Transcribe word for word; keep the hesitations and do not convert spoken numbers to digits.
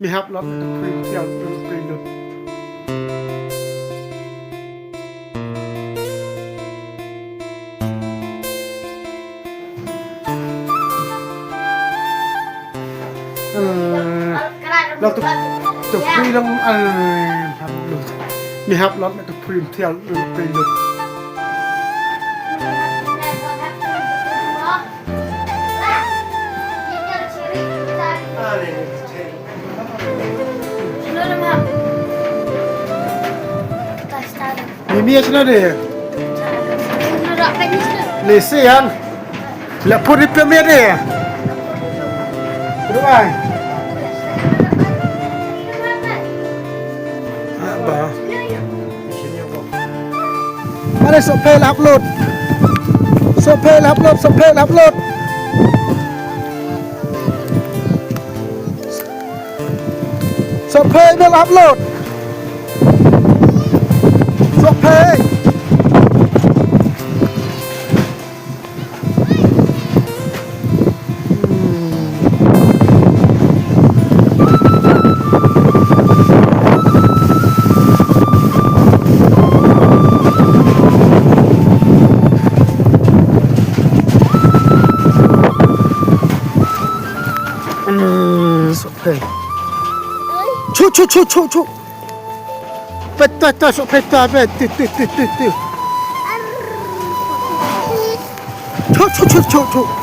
Mi hap lot me to prim thial me to prim lut. Eh, lot to, to prim long, eh, hap lut. Mi hap lot me to prim thial me to prim lut. Mimi ya sila de. Lesi yang. La puri pemir de. Ruai. Apa? Mari, sok phei la hap lut. Sok phei la hap lut, sok phei la hap lut. Sok phei me la hap lut. Sok phei. Hmm, sok phei. Chu, chu, chu, chu, chu. Peta, ta, sok phei ta, pe, ti, ti, ti, ti, ti. Chu, chu, chu, chu, chu.